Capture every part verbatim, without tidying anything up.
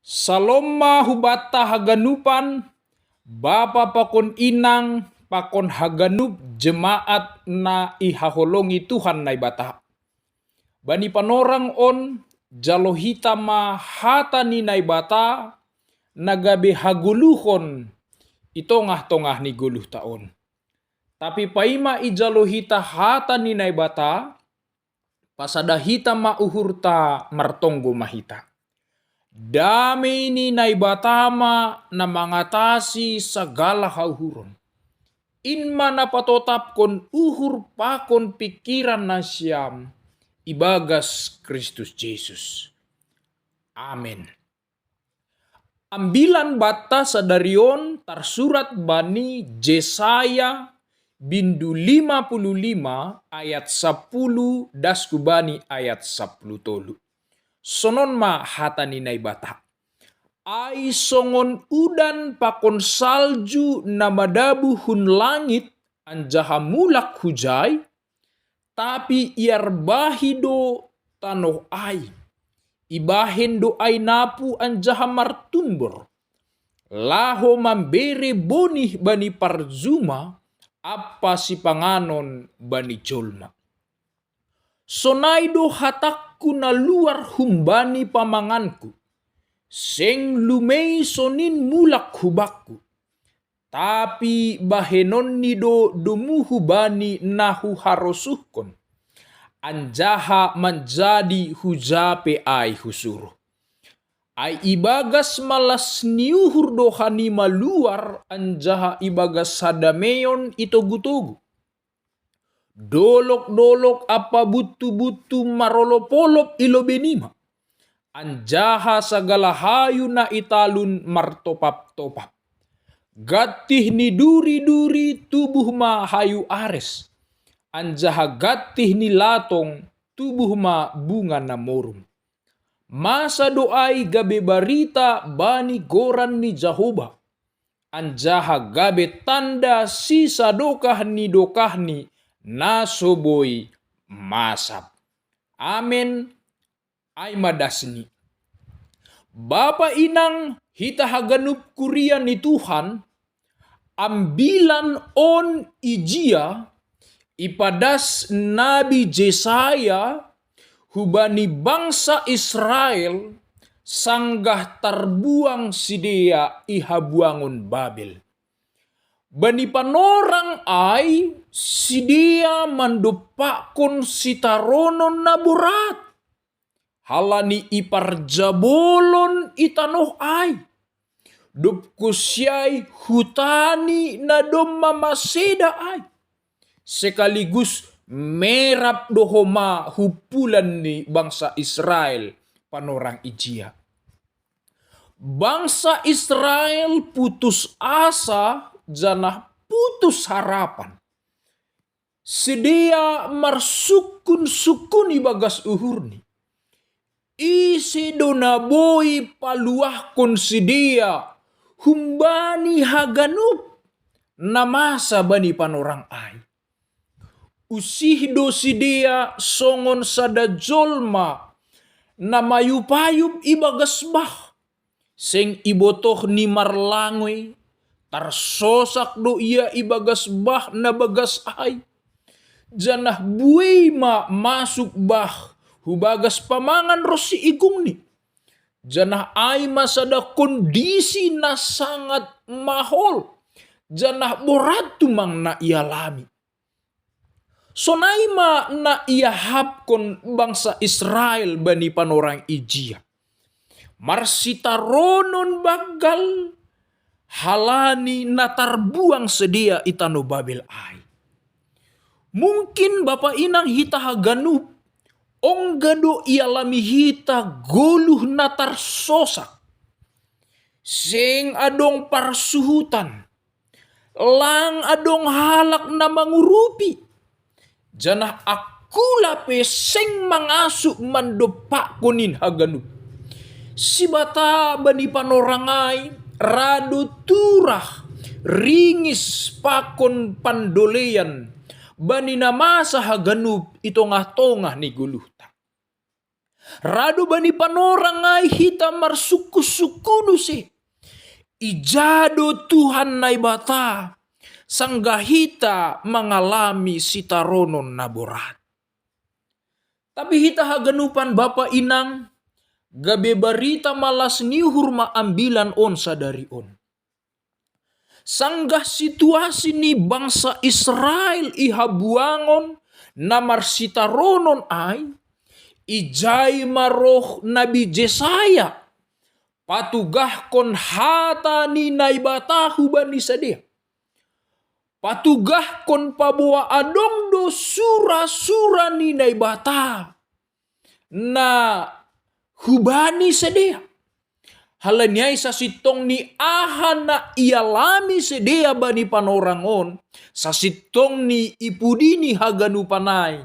Salom ma hubata haganupan, bapa pakon inang, pakon haganup jemaat na ihaholongi Tuhan Naibata. Bani panorang on, jalo hita ma hata ni Naibata, na gabe hagoluhon i tongah-tongah ni goluhta on. Tapi paima ijalo hita hata ni Naibata, pasada hita ma uhurta, martonggo ma hita. Damei ni Naibata ma na mangatasi sagala hauhuron. In ma na patotapkon uhur pakon pingkiran nasiam ibagas Kristus Jesus. Amen. Ambilan banta sadari on tarsurat bani Jesaya bindu lima puluh lima ayat sapuluh das hubani ayat sapuluh tolu. Sonon ma hata ni Naibata. Ai songon udan pakon salju na madabu hun langit anjaha mulak hujai, tapi iarbahi do tanoh ai. Ibahen do ai napu anjaha martumbor, laho mambere bonih bani parjuma ampa sipanganon bani jolma. Sonai do hatangku na luar humbani pamanganku, seng lumei sonin mulak hubakku. Tapi bahenonni do domu hubani na huharosuhkon, anjaha manjadi huja pe ai husuruh. Ai ibagas malas ni uhur do hanima luar anjaha ibagas hadameion i togu-togu. Dolok-dolok ampa buntu-buntu marolop-olop i lobei nima, anjaha sagala hayu na i talun martopap-topap. Gantih ni duri-duri tubuh ma hayu ares, anjaha gantih ni latong tubuh ma bunga na morum. Masa do ai gabe barita bani goran ni Jahowa, anjaha gabe tanda sisadokah ni dokahni na so boi masap. Amen. Ai ma dasni. Bapa inang hita haganup kuria ni Tuhan, ambilan on ijia ipadas Nabi Jesaya hubani bangsa Israel sanggah tarbuang sidea i habuangon Babel. Bani panorang ai sidea mandompakkon sitaronon na borat, halani iparjabolon i tanoh ai. Dob kusiai hutani na domma maseda ai, sekaligus merap do homa humpulan ni bangsa Israel panorang ijia. Bangsa Israel putus asa janah putus harapan. Sidea marsungkun-sungkun ibagas uhurni. Ise do na boi paluahkon sidea humbani haganup na masa bani panorang ai? Usih do sidea songon sada jolma na mayupayup ibagas bah, seng ibotoh ni marlangoi, tarsosak do ia ibagas bah na bagas ai. Janah buei ma masuk bah hubagas pamangan ronsi igungni. Janah ai ma sada kondisi na sangat mahol, janah borat tumang na ialami. Sonai ma na iahapkon bangsa Israel bani panorang ijia. Marsitaronon banggal halani na tarbuang sidea i tanoh Babel ai. Mungkin bapa inang hita haganup, ongga do ialami hita goluh na tarsosak. Seng adong parsuhutan, lang adong halak na mangurupi, janah angkula pe seng mangasup mandompakkon in haganup. Sibata bani panorang ai ra do turah, ringis pakon pandoleian bani na masa haganup i tongah-tongah ni goluhta. Ra do bani panorang ai hita marsungkun-sungkun use. Ija do Tuhan Naibata, sanggah hita mangalami sitaronon na borat. Tapi hita haganupan bapa inang, gabe barita malas ni uhur ma ambilan on sadari on. Sanggah situasi ni bangsa Israel i habuangon na marsitaronon ai, ijai ma roh Nabi Jesaya, patugahkon hata ni Naibata hubani sidea. Patugahkon paboa adong do sura-sura ni Naibata na hubani sidea. Halani ai sasintong ni aha na ialami sidea bani panorang on, sasintong ni i pudi ni haganupan ai,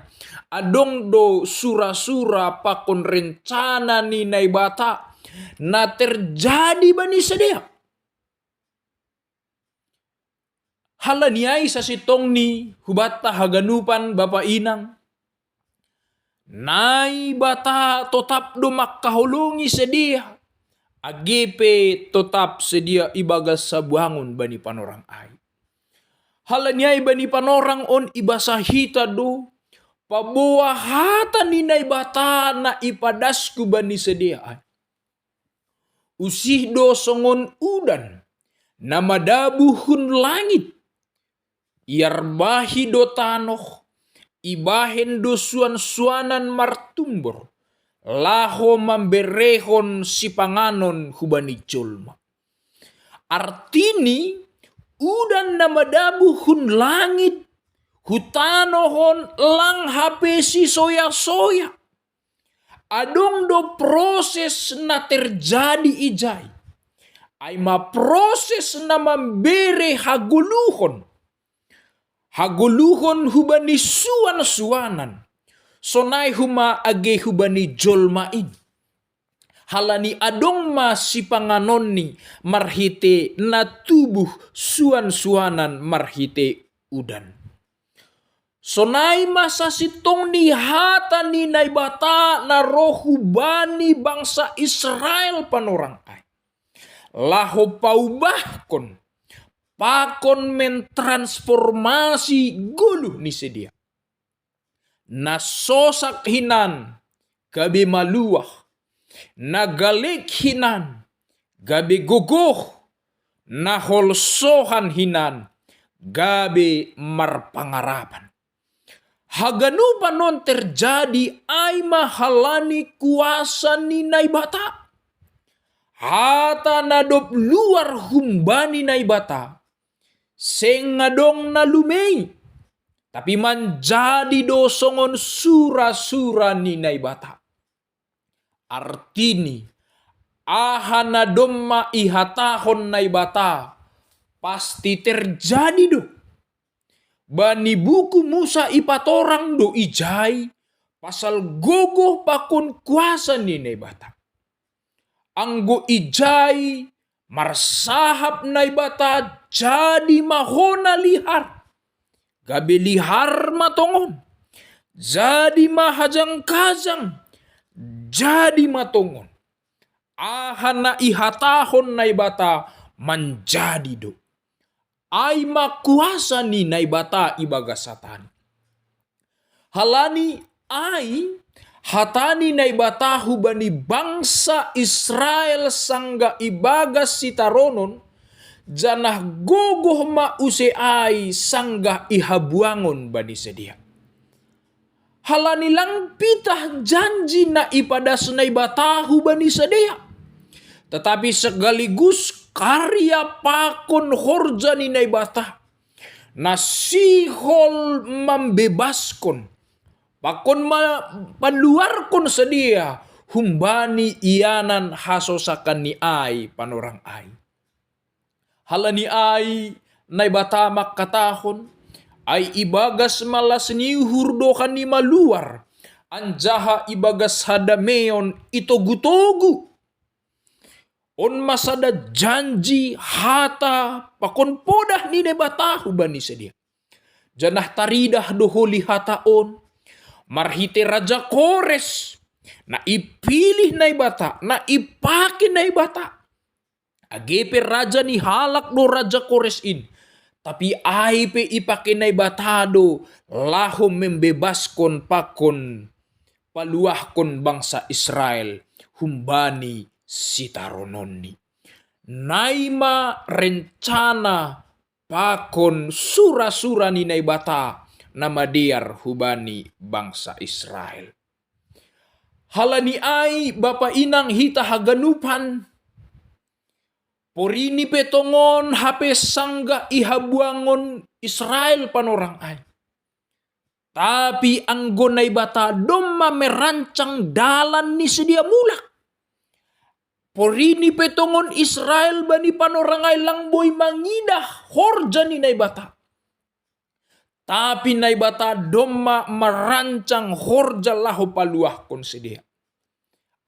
adong do sura-sura pakon rencana ni Naibata na terjadi bani sidea. Halani ai sasintong ni hubanta haganupan bapa inang, Naibata totap do mangkaholongi sidea, age pe totap sidea ibagas habuangon bani panorang ai. Halani ai bani panorang on ibasa hita do, paboa hata ni Naibata na ipadaskon bani sidea ai. Usih do songon udan, na madabu hun langit. Iarbahi do tanoh, ibahen do suan-suanan martumbor, laho mamberehon sipanganon hubani jolma. Artini, udan na madabu hun langit, hu tanoh on lang hape sisoya-soya. Adong do proses na terjadi ijai. Ai ma proses na mambere hagoluhon. Hagoluhon hubani suan-suanan. Sonai homa age hubani jolma in. Halani adong ma sipanganonni marhite na tubuh suan-suanan marhite udan. Sonai ma sasintong ni hata ni Naibata na ro hubani bangsa Israel panorang ai. Laho paubahkon, pakon mentransformasi goluh ni sidea. Na sosak hinan, gabe maluah. Na galek hinan, gabe gogoh. Na holsohan hinan, gabe marpangarapan. Haganupan on terjadi ai ma halani kuasa ni Naibata. Hata na dob luar humbani Naibata, seng adong na lumei, tapi manjadi do songon sura-sura ni Naibata. Artini, aha na domma ihatahon Naibata, pasti terjadi do. Bani buku Musa ipatorang do ijai, pasal gogoh pakon kuasa ni Naibata. Anggo ijai, marsahap Naibata jadi ma hona lihar. Gabe lihar ma tongon. Jadi ma hajang-kajang. Jadi ma tongon. Aha na ihatahon Naibata manjadi do. Ai ma kuasa ni Naibata ibagas hatani. Halani ai, hatani Naibata hubani bangsa Israel sanggah ibagas sitaronon, janah gogoh ma use ai sanggah ihabuangon bani sidea. Halani lang pitah janji na ipadas Naibata hubani sidea, tetapi sekaligus karya pakon horja ni Naibata, na sihol mambebaskon, pakon ma-, paluarkon sidea humbani ianan hasosakan ni ai panorang ai. Halani ai Naibata mangkatahon, ai ibagas malas ni uhur do hanima luar, anjaha ibagas hadameon itogu-togu. On ma sada janji hata pakon podah ni Naibata hubani sidea. Janah taridah do holi hata on, marhite Raja Kores, Na ipilih Naibata, na ipake Naibata. Age pe raja ni halak do raja Kores in, tapi ai pe ipake Naibata do laho membebaskon pakon paluahkon bangsa Israel humbani sitarononni. Naima rencana pakon sura-sura ni Naibata na madear hubani bangsa Israel. Halani ai bapa inang hita haganupan, porini pe tongon hape sanggah ihabuangon Israel panorang ai. Tapi anggo Naibata domma merancang dalan ni sidea mulak. Porini pe tongon Israel bani panorang ai lang boi mangidah horja ni Naibata. Tapi Naibata domma marancang horja laho paluahkon sidea.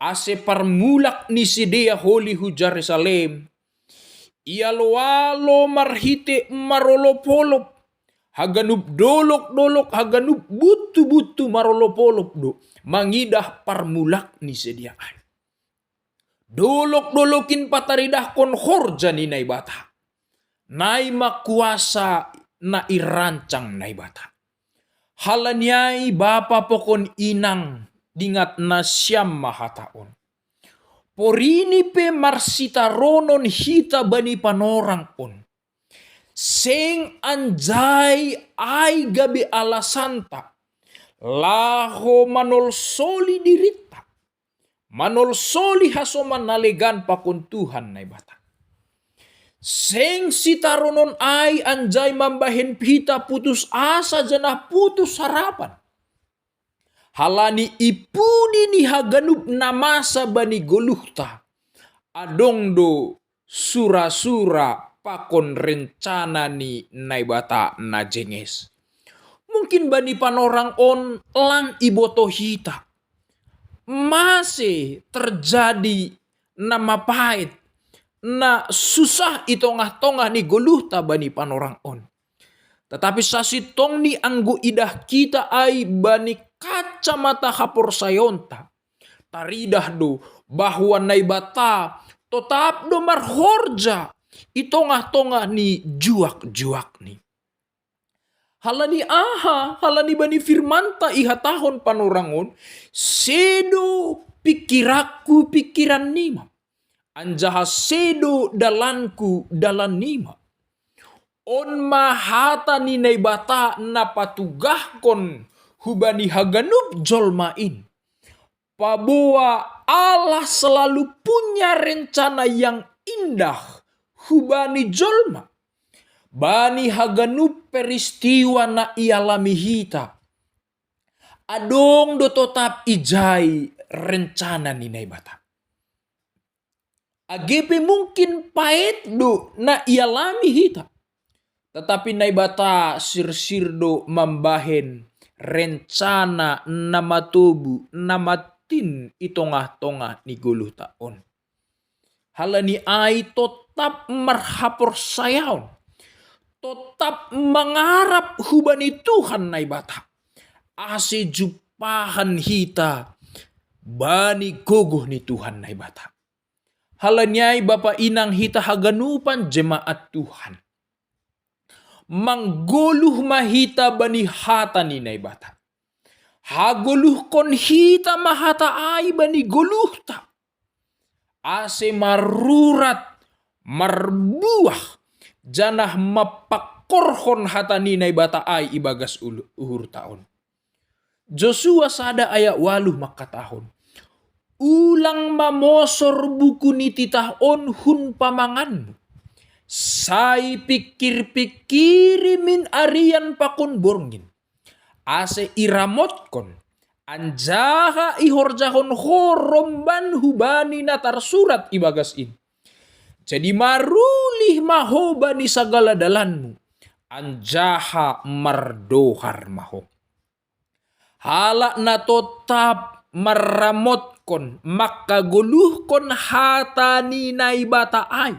Ase parmulak ni sidea holi hu Jerusalem, ialo-alo marhite marolop-olop, haganup dolok-dolok, haganup butu-butu marolop-olop do mangidah parmulak ni sidea ai. Dolok-dolok in pataridahkon horja ni Naibata. Naima kuasa na irancang Naibata. Halani ai bapa pakon inang, dingat nasiam ma hata on. Porini pe marsitaronon hita bani panorang on. Seng anjai ai gabe alasanta laho manolsoli dirinta, manolsoli hasoman na legan pakon Tuhan Naibata. Seng sitaronon ai anjai mambahen hita putus asa janah putus harapan. Halani i pudi ni haganup na masa bani goluhta, adong do sura-sura pakon rencana ni Naibata na jenges. Mungkin bani panorang on lang iboto hita mase terjadi na mapaet, na susah i tongah-tongah ni goluhta bani panorang on. Tetapi sasintongni anggo idah hita ai bani kacamata haporsayaonta, taridah do bahwa Naibata totap do marhorja i tongah-tongah ni juak-juakni. Halani aha? Halani bani firmanta ihatahon panorang on, sedo pingkiranku pingkirannima, anjaha sedo dalanku dalannima. On ma hata ni Naibata na patugahkon hubani haganup jolma in. Paboa Allah selalu punya rencana yang indah hubani jolma. Bani haganup peristiwa na ialami hita, adong do totap ijai rencana ni Naibata. Age pe mungkin paet do na ialami hita, tetapi Naibata sirsir do mambahen rencana na matobu, na matin i tongah-tongah ni goluhta on. Halani ai totap marhaporsayaon, totap mangarap hubani Tuhan Naibata, ase jumpahan hita bani gogoh ni Tuhan Naibata. Halani ai bapa inang hita haganupan jemaat Tuhan, manggoluh ma hita bani hata ni Naibata. Hagoluhkon hita ma hata ai bani goluhta, ase marurat, marbuah, janah mapangkorhon hata ni Naibata ai ibagas ulu- uhurta on. Josua sada ayat ualuh mangkatahon: Ulang mamosor buku ni titah on hun pamanganmu. Sai pingkir-pingkiri min arian pakon borngin, ase iramotkon, anjaha ihorjahon ho romban hubani na tarsurat ibagas in. Jadi marulih ma ho bani sagala dalanmu, anjaha mardohar ma ho. Halak na totap marramotkon, mangkagoluhkon hata ni Naibata ai,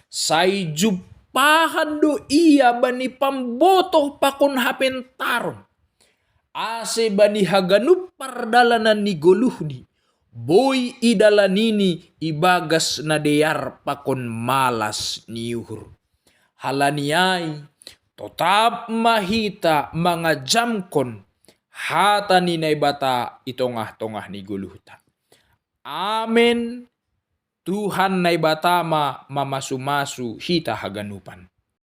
sai jumpahan do ia bani pambotoh pakon hapentaron, ase bani haganup pardalanan ni goluhni, boi idalanini ibagas na dear pakon malas ni uhur. Halani ai, totap ma hita mangajamkon hata ni Naibata i tongah-tongah ni goluhta. Amen. Tuhan Naibata ma mamasu-masu hita haganupan.